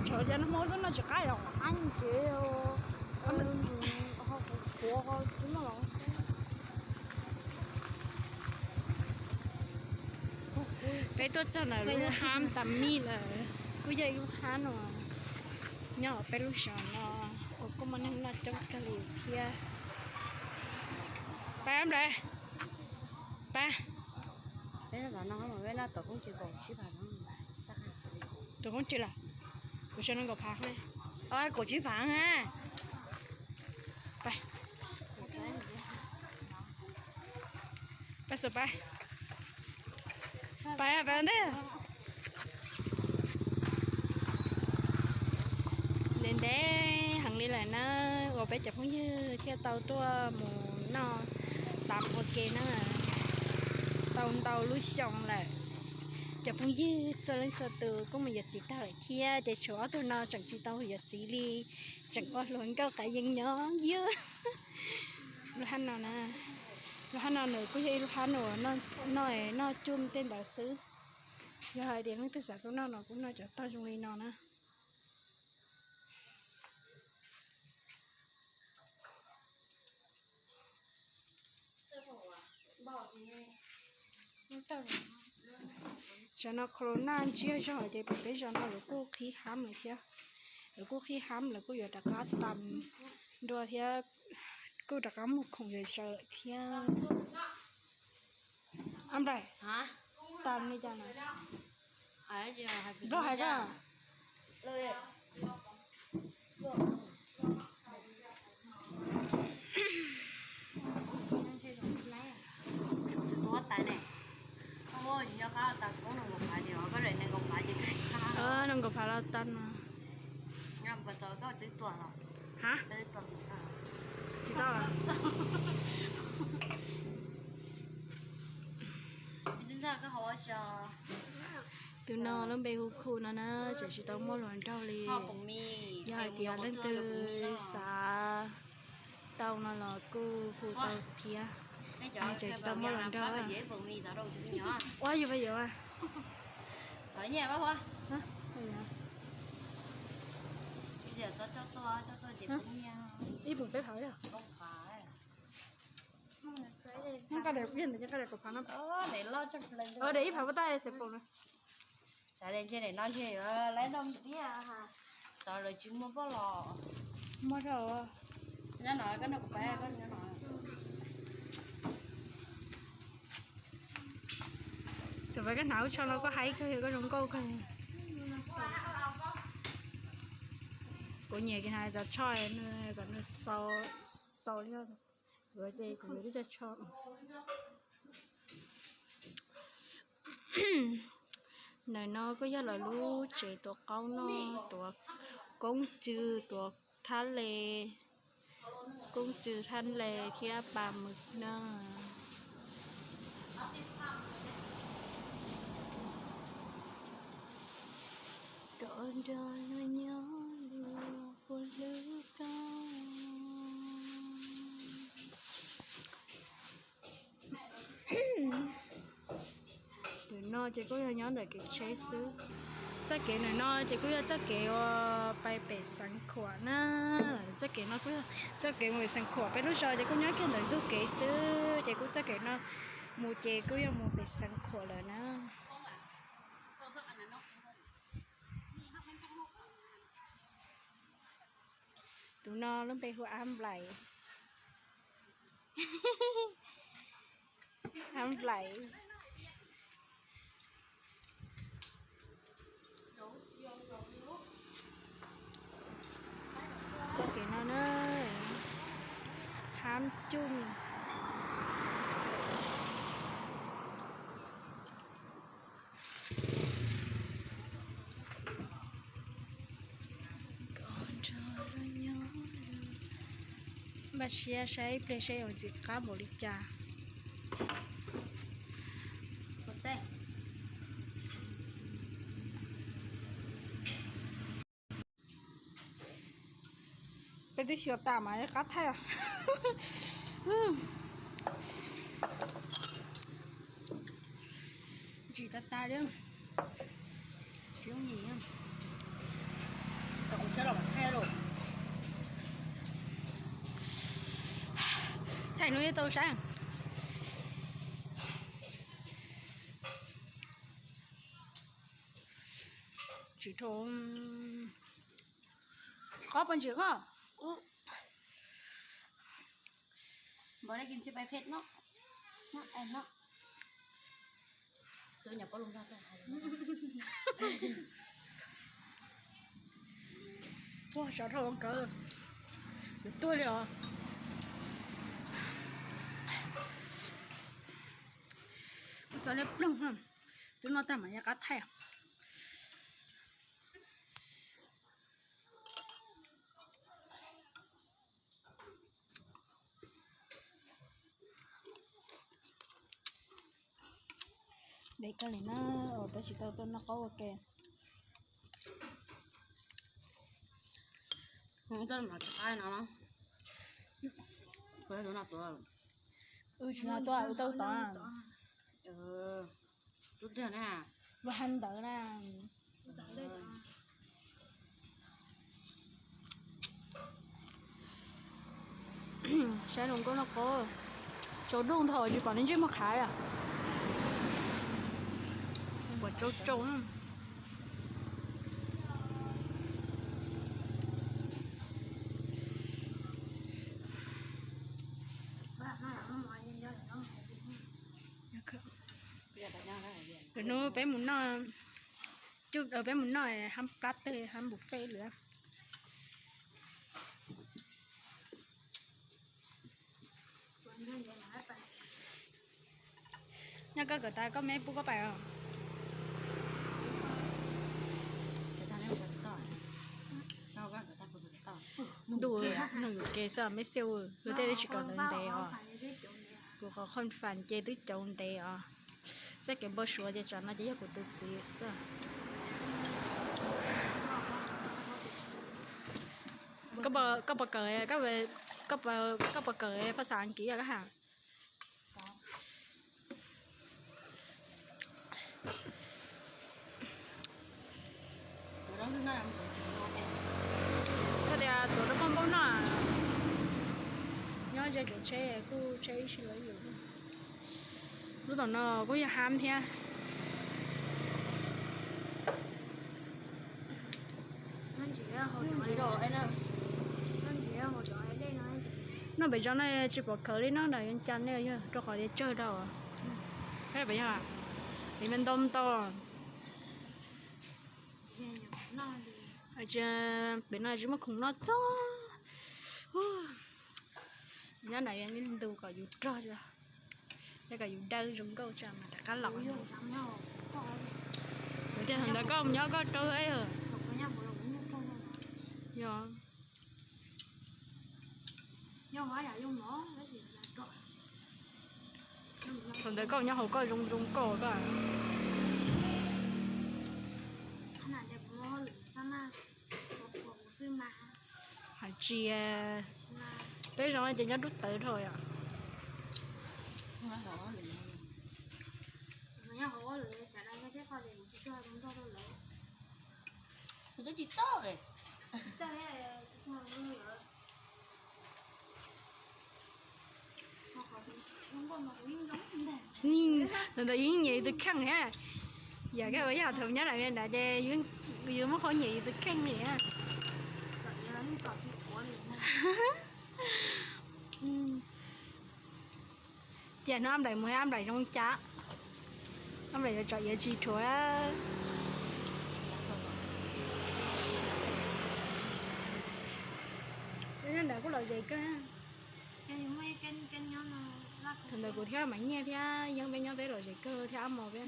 Tsov cov no hmo lub no tsis qab los qab ntsev. Peb tuaj txog ntawm lub hab tas mij lawm, kuj yog ib lub hab no nyob peb lub zos no uas kuj muaj neeg noj coob kawg li thiab. Pab nplai, pab. Tom koob tsis lawm, kuv sau nees nkaum phav, kaum tsib phav. Pab, pab xus pab, pab pab ntej. Ntev ntev heev li lawm na uas peb cov phooj ywg thiaj tau tuaj mus noj tas ua ke na. Tau ntau lub xyoo lawm, cov phooj ywg txhua leej txhua tus kuj mus yuav txiv tag lawm thiab, ces tshuav ob tug no tseem tsis tau yuav txiv li, tseem ua hluas nkauj qav yees nyob ywg. Lub hab no na, lub hab no nws kuj yog ib lub hab uas noj, noj cuj tej ntawd xwb. Yog hais tias leej twg xav tuaj noj no kuj noj cov tog zoo li no na. Tam no corona ntsiag zog ces pem peb zos no lawv kuj qhib hab lawm thiab. Lawv kuj qhib hab, lawv kuj yuav rov qab tas dua thiab, kuj rov qab mus khoom zom zaws lawm thiab. Ab nplaim, tas li cas na? Nplog hais koj. Tus tuav tais ne, koj nyob qab tas koob nees nkaum phav ces koj daim nees nkaum phav ces nees nkaum phav los tas no. Nyob pas tau koj twb tuag los? Ha, tsis tau. Tus no lub npe hu Khu no na, tseem tsis tau muaj hluas nraug li. Yog hais tias leej twg xav tau no los kuj hu tau thiab. Tseem tsis tau muaj hluas nraug. Ua yus pab yuav. Ib pum peb phav. Nqa daim, nqa daim kaum phav no. Daim ib phav puas tau xav pom na. Xav tias ntshe daim no ntshe yuav laib noj tiag, tau lawv tsis muaj poj los. Muaj rau. Nyob no koj nrog kuv pab, koj nyob no. Xav pab koj hnav lub tsho no koj haib kawg, koj zoo nkauj kawg. Kuv nyiam kiag hnav cov tsho kom nws xaus li, ces kuv yuav tib co tsho. Ntawm no kuj yog lawv lub tsev tuav qaub noj, tuav koob tsw, tuav thab le, koob tsw thab le thiab pa mws na. Kom nrog luag nyob dua puas hlub koj. Ntawm no ces kuj yog nyob ntawm kev tsheb xwb. Txoj kev ntawm no ces kuj yog txoj kev uas pais pem Xeev Khuam na. Txoj kev no kuj yog txoj kev mus pem Xeev Khuam. Peb lub zos ces kuj nyob kiag ntawm ntug kev xwb, ces kuj txoj kev no mus ces kuj yog mus pem Xeev Khuam lawm na. Tus no lub npe hu Ab Nplaim. Ab Nplaim. Txoj kev no na, hab cug. Npaj siab saib ib pliag seb yuav ntxim qab npaum li cas. Peb twb xyuas tas mas qab thaij os. Ntsim tas tas li. Tsis yooj yim. Tais no tau saib. Tsis dhau. Qhov pob ntsis koj. Npawg leej kis ntxim pais phem no. No, no. Ua sov dhau kawg. Yuav tuag li os. Kuv txog liab ploog, twb noj tag mam li qab thaij. Dev kawg li na, peb tsis tau tuaj noj qaub ua ke. Wb tsis noj tuaj, wb tau tod. Lub hab ntawd na. Saib zoo nkauj noj qaub, tsaus ntuj nthau tsis pom nws ntsej muag qhav li. Puas tsaus tsaus. Hnub peb mus noj, peb mus noj hab plab teg hab buffet lawm. Nyob koj kawm tas koj meb pub koj pais os. Ntuj, nug yuam kev xwb meb xiab, luag tej tsis kawm ntawv ntev os. Kuv qhov qhoj fas ces twb cauv ntev os. Txoj kev npau suav ces tsam no ces yog kuv tus txiv xwb. Koj puas kawm, koj puas kawm phas xas Askiv koj has? Koj tias tuav rau koj npaum no, nyob ze tsev tsheb kuj tsheb ib si los yus. Lub tom no kuj yog hab thiab. Noj pem zos no tsis pom khawv li no, nram Vias Cas ne yog rau qhov tias tsawg dhau. Pem yog, pem ntau ntau. Pem no tsis muaj khoom noj txog. Nyob nram Vias ntu kom yus rog, yog kom yus dawb zoo nkauj tsa mas rov qab los. Kuv tias thaum ntawd koj mus nyob koj raug. Yog. Thaum ntawd koj nyob hauv koj zoo zoo koj koj. Hais tsis, peb zoo ces nyob dub tawv dhau yom. Ntawd yeej nyiam yus tus kheej thiab. Yam koj ua yog thaum nyob nram Vias Cas ces yus muab qhov nyiam yus tus kheej li. Ces hnub Ab Nplaim mus Ab Nplaim zoo cas? Ab Nplaim yuav tsom iav tsis rhuav. Nyob ntawd kuj lom zem kawg. Thaum ntawd kuv thiab Maiv Nyiaj thiab Yeeb peb nyob peb lom zem kawg thiab Ab Mos peb.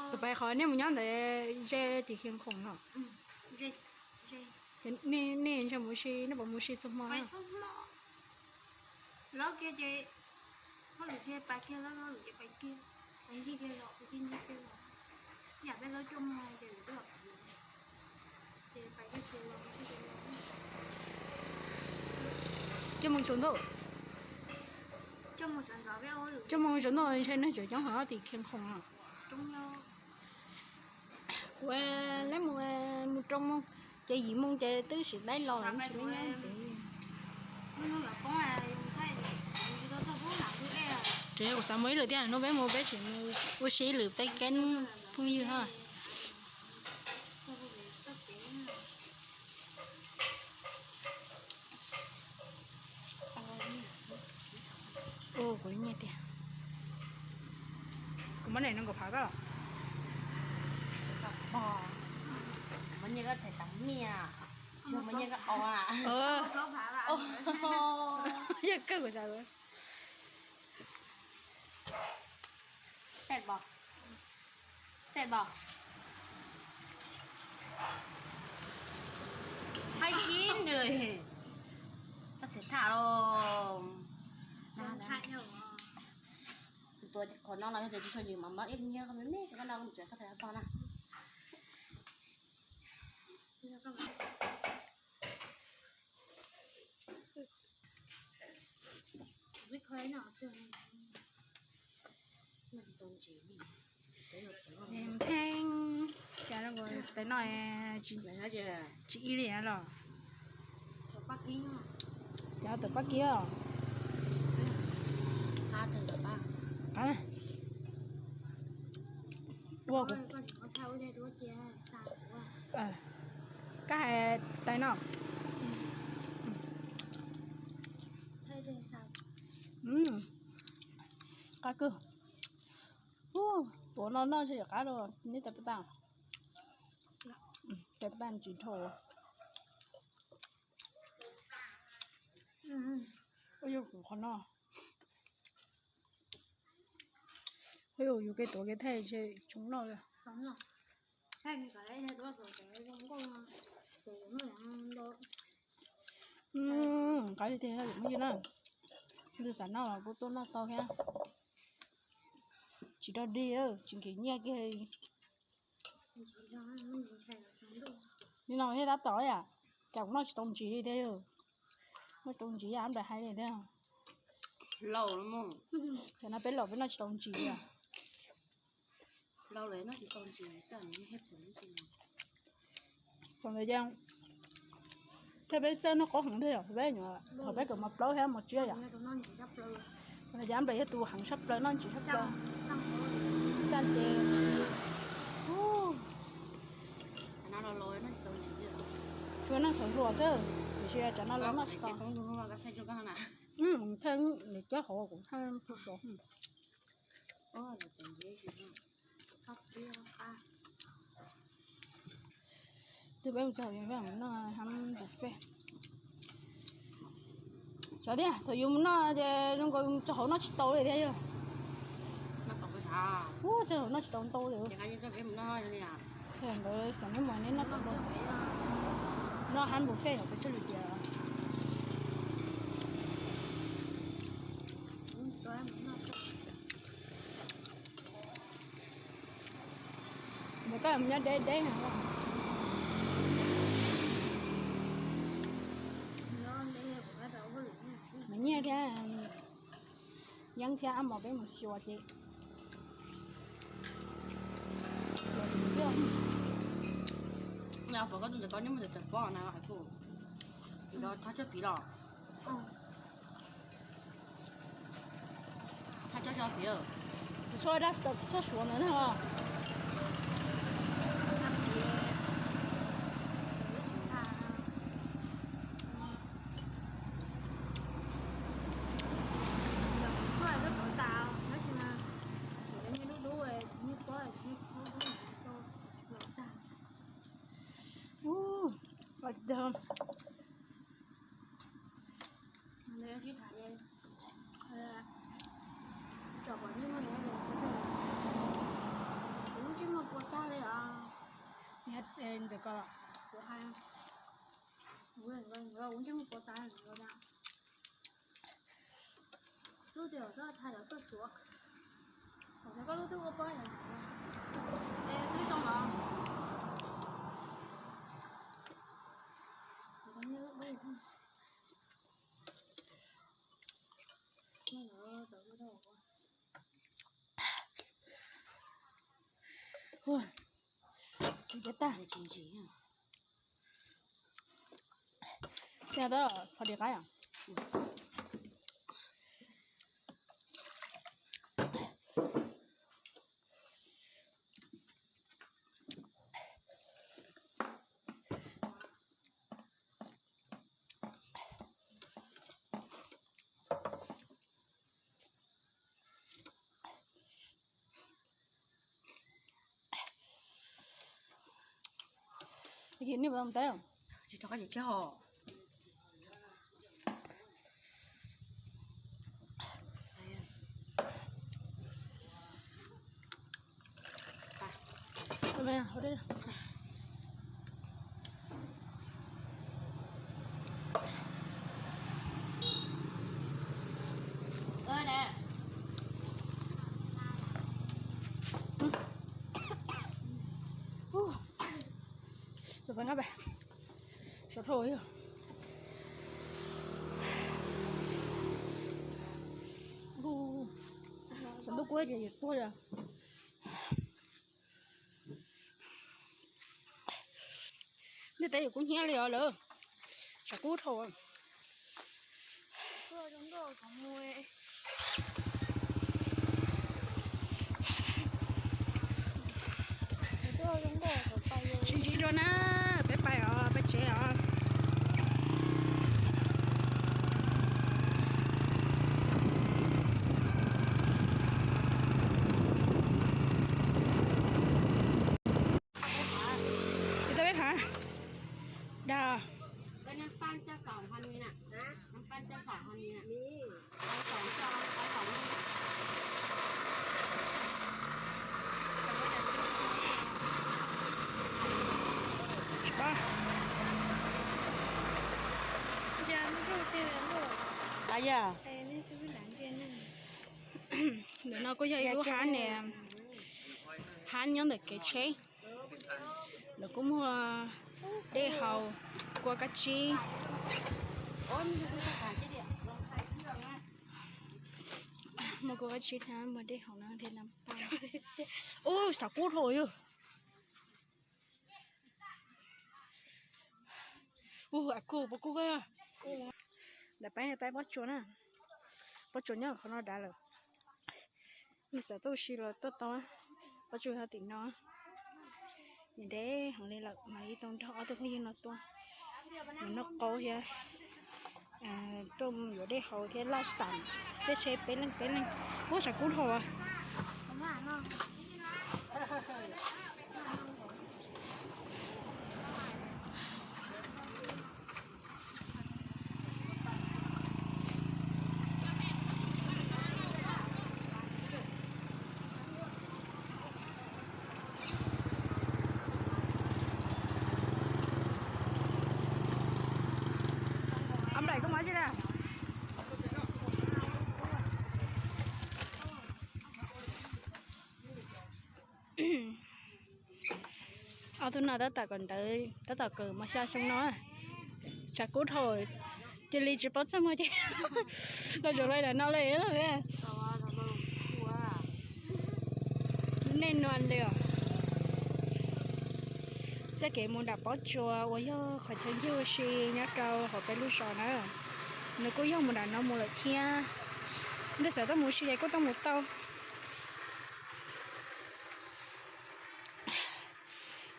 Xav pais qhov nej mus nyob ntawd ze tim Khiav Khoom no. Nej ntshe mus si, nej puas mus si txhua hmo? Lawv kiag ces hauj lwm kiag pais kiag, lawv hauj lwm ces pais kiag, pais ncig kiag zos, pais kiag ncig kiag zos. Yam peb lawv cuaj moos ces lawv twb los pais, ces pais kiag kiag los, pais kiag kiag los. Cuaj moos tsaus ntuj. Cuaj moos tsaus ntuj ntshe neeg tseem coob heev tim Khiav Khoom no. Kuv lawv mus, mus rau moos, Ces yim moo ces twb sim daib los lawm, tsis muaj nyob. Tseem yog kuv xav mus ib lwm thiab, hnub peb mus peb tseem mus ua si ib lwm peb keeb phooj ywg ha. Kuv nyiam tiag. Kuv muab nees nees nkaum phav koj los? Muab nyiaj koj them tas miaj, tsis muab nyiaj koj o na. Yog kawg kuv xav. Xej bos. Haib kib nws. Koj xav tham los. Tus tua qhov no los yog tias tsis tshua ntsim mas muab ib nyiaj koj me me, koj no kuv tseem xav tham tog na. Theej, cas zoo nkaus tais no tsis ib li los? Cas tawm pab kib os? Qab, ua kuv, kab hais tais no. Qab kawg. Tuav no noj ntshe yuav qab dua neb tais paj tag. Tais paj tag tsis dhau. Ua yog kuv qhov no. Ua yog yus kev tuav kev thaij tsis tshua noj li. Qab tiag tiag, yus muaj yus na. Tus xav noj los kuj tuaj noj tau thiab. Tsis rog dig, tsis nkim nyiaj kiag. Li no thiaj tab tom yam, cas kuv noj tsis tau ntsis li thiab. Noj tsis tau ntsis yam nplaim hais li thiab. Tam no peb laus peb noj tsis tau ntsis li. Thaum ntawd thiaj peb txawj noj qaub heev thiab yom, peb nyuam thaum peb kawm mos plaub thiab mos tsib yom. Thaum ntawd cas nplaim yog tus heev tshaj plaws noj ntsis tshaj plaws. Xaj ces tsuas neeg thaum hluas xwb, tiam sis tsam no los noj tsis tau. Thaj nws cab hauv kuv thaj tu sov. Twb peb mus txog peb mus noj hab buffet. Xyov tiag, thaum yus mus noj ces zoo nkaus txog hauv noj tsis tau li thiab yog. Ub, txog hauv noj tsis tau ntau li. Ntawd xyov neb mus neb noj tau, noj hab buffet hauv pes tsawg lwm tiam. Ntawd koj mus nyob deb deb heev. Nws nyiaj thiab, yeeb thiab, ab mos peb mus xyuas ces. Pom koj tus ntawm koj nyob mus ntawm tawm pob na hais kuv, thab tshuaj piv los. Thab tshuaj piv, tshuaj dab, tshuaj suav ntawd na. Ub, sib tham ces, tsom pom ntsej muag, kuv lub ntsej muag puas tag li os. Ntxawm koj los? Kuv hais, kuv ntsej muag puas tag li os. Tub tias txhob thaij cov tshuaj suav. Thaum koj lub twb ua pob yom. Es twb zoo los. Tsis tag, tsis ntsis. Tab tom qab. Tsis rov qab ces tsis ho. Sov dhau yog, sov ntuj kuab ces yuav tuag li. Ntiaj teb yuav kub hnyiab li os lawm, tshav kub dhau. Sib ntsib dua na, peb pais os, peb tsev os. Tsis tau peb phav dag. Ntawm no kuj yog ib lub hab ne, hab nyob ntawm kev tsheb. Lawv kuj muag dej haus, kua kab tsib, muag kua kab tsib thiab muag dej haus no thiab na. Ub, xav kub dhau yog. Ub, a kuj, puas kub koj? Ntawm peb, peb pob tsuas na, pob tsuas nyob qhov no dav lawm. Nws xav tuaj si los tuaj tau, pob tsuas yog tim no. Nws ntev heev li lawm mas ib tug nrog ob tug phooj ywg no tuaj, nws noj qaub thiab tuaj yuav dej haus thiab laj xam thiab seb peb leej peb leej. Ub, xav kub dhau. Ob nplaim koj muab tsi na. Ob tug no tab tom kawm ntawv, tab tom kawm mos xya xyoo no. Tshav kub dhau, cia li tsis paub txaj muag ces los zaum lawm no li. Nej nua li os. Txoj kev mus nram pob tsuas uas yog qhov chaw ncig ua si nyob rau hauv peb lub zos na, nws kuj yog mus nram no mus lawm thiab. Ntej xav tuaj mus ua si ces kuj tuaj mus tau.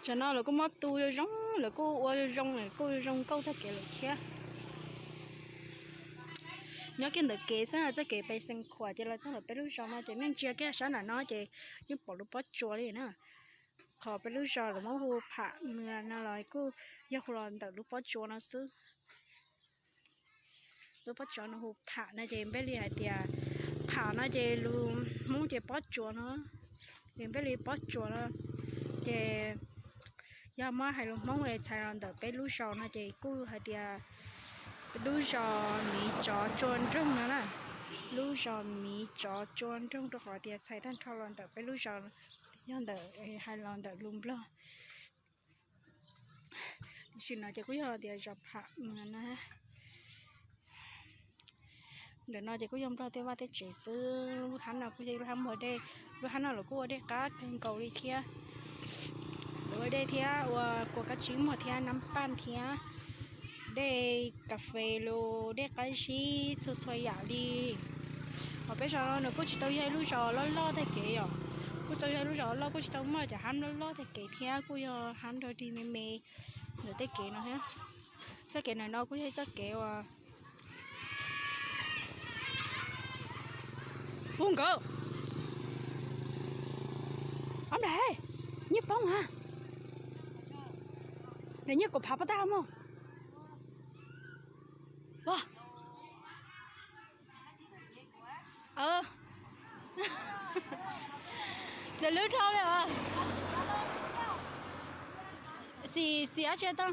Tsam no lawv kuj muab tu zoo zoo, lawv kuj ua zoo zoo, lawv kuj zoo nkauj tag kev lawm thiab. Nyob kiag ntawm kev xwb, txoj kev pem Xeev Khuam ces los txog ntawm peb lub zos no ces nej ntsia kiag sab nram no ces yeej pom lub pob tsuas li na. Qhov peb lub zos lawv muab hu Pham Mws no los kuj yog hu los ntawm lub pob tsuas no xwb. Lub pob tsuas no hu Pham no ces npeb li hais tias, Pham no ces lus Hmoob ces pob tsuas no, ces npeb li pob tsuas no. Ces yog muab hais lus Hmoob es txhais los ntawm peb lub zos no ces kuj hais tias lub zos miv tsov tsua nroog no na. Lub zos miv tsov tsua nroog rau qhov tias txhais tag nrho los ntawm peb lub zos, yog ntawm hais los ntawm lus Nplog. Tam sim no ces kuj yog tias zos Pham Mws na. Ntawm no ces kuj yog Nplog tej vaj tej tsev xwb. Lub hab no kuj yog ib lub hab muag dej, lub hab no lawv kuj ua dej qab kawg nkaus li thiab. Lawv ua dej thiab ua kua kab tsib muag thiab nab paj thiab. Dej kas fes los dej qab zib txhua txhua yam li. Hos peb zos no nws kuj tsis tau yog ib lub zos loj loj tag kev yom, kuj tsis tau yog ib lub zos loj, kuj tsis tau muaj cov hav loj loj tag kev thiab, kuj yog hav nrog rig me me ntawm tej kev no thiab. Txoj kev ntawm no kuj yog ib txoj kev uas hu nkawd. Ob nplais, nyiaj poob ha. Nws nyiaj kaum phav pab tab mog. Txawm lub dhau li os. Xim, xim ab tsi tau.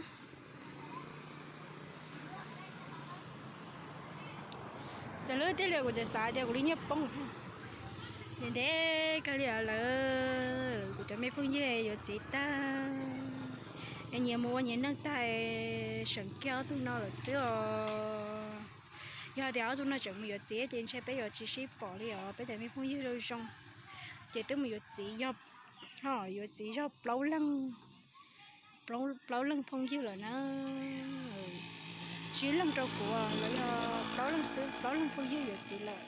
Xav lub tiag li, kuv tseem xav tias kuv li nyiaj poob. Ntev ntev kawg li lawm, kuv cov me phooj ywg yuav txiv tag, es nyias mus ua nyias neej tag, seem kiag ob tug no lawm xwb os. Yog hais tias ob tug no tseem mus yuav txiv ces ntshe peb yuav tsis sib pom li os, peb cov me phooj ywg zoo zoo ces twb mus yuav txiv, yog yuav txiv zog plaub leeg, plaub leeg phooj ywg lawm na. Tsib leeg rau kuv los yog plaub leeg xwb, plaub leeg phooj ywg yuav txiv lawm.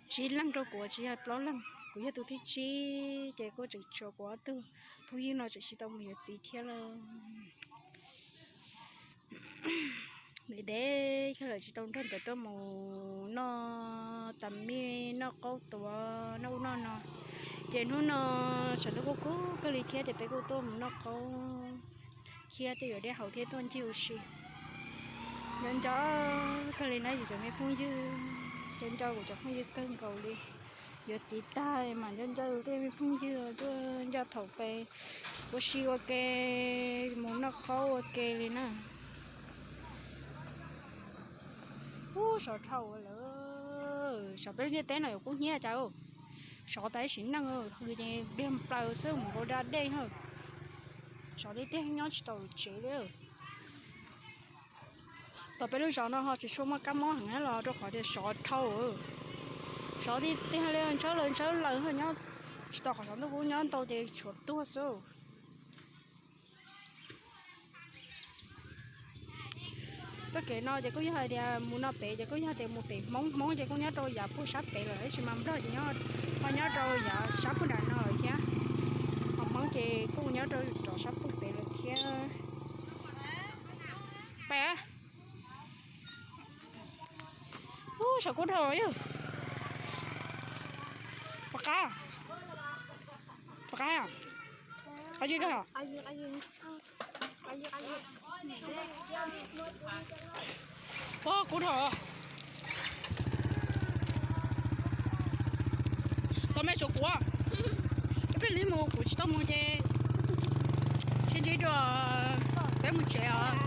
Tsib leeg rau kuv tsis yog plaub leeg, kuv yog tus thib tsib ces kuj tseem tshuav kuv ob tug phooj ywg no tseem tsis tau mus yuav txiv thiab lawm. Ntev ntev kawg lawm tsis tau nrog nkawd tuaj mus noj tas mij, noj qaub tuav, noj ub noj no. Ces hnub no tshav ntuj kuj kub kawg li thiab ces peb kuj tuaj mus noj qaub thiab tej yuav dej haus thiab tuaj ncig ua si. Nco nco kawg li na yus cov me phooj ywg, nco nco kuv cov phooj ywg kawg nkaus li. Yuav txiv tag mas nco nco tej me phooj ywg, tuaj nco thaum pem ua si ua ke, mus noj qaub ua ke li na. Ub, sov dhau lawm, sov peb lub ntiaj teb no yuav kub hnyiab cas. Sov tas ib sim neej, hws ces pliag plaws xwb mus nkaus da dej na. Sov li tiag nyob tsis tau tsev li. Tom peb lub zos no ho tsis tshua muaj kab mob heev los rau qhov tias sov dhau. Sov tiag tiag li ntsawb lawv ntsawb lawv nyob tsis tau qhov sov ntuj kub nyob ntau ces tshuav tuag xwb. Txoj kev no ces kuj yog hais tias mus no pem ces kuj yog tias mus pem Hmoob, Hmoob ces kuj nyob rau yav puag sab pem lawm, tab sis mas Nplog ces ho nyob rau yav sab puag nram no lawm thiab. Ho Hmoob ces kuj nyob rau tom sab puag pem lawm thiab. Pem. Ub, sov kub dhau yog. Pom qab, pom qab, qab yog. Ub, kub dhau. Tau me tsuav kuv, ib pliag li mus kuv tsis tau mus ces sib ntsib dua, peb mus tsev os.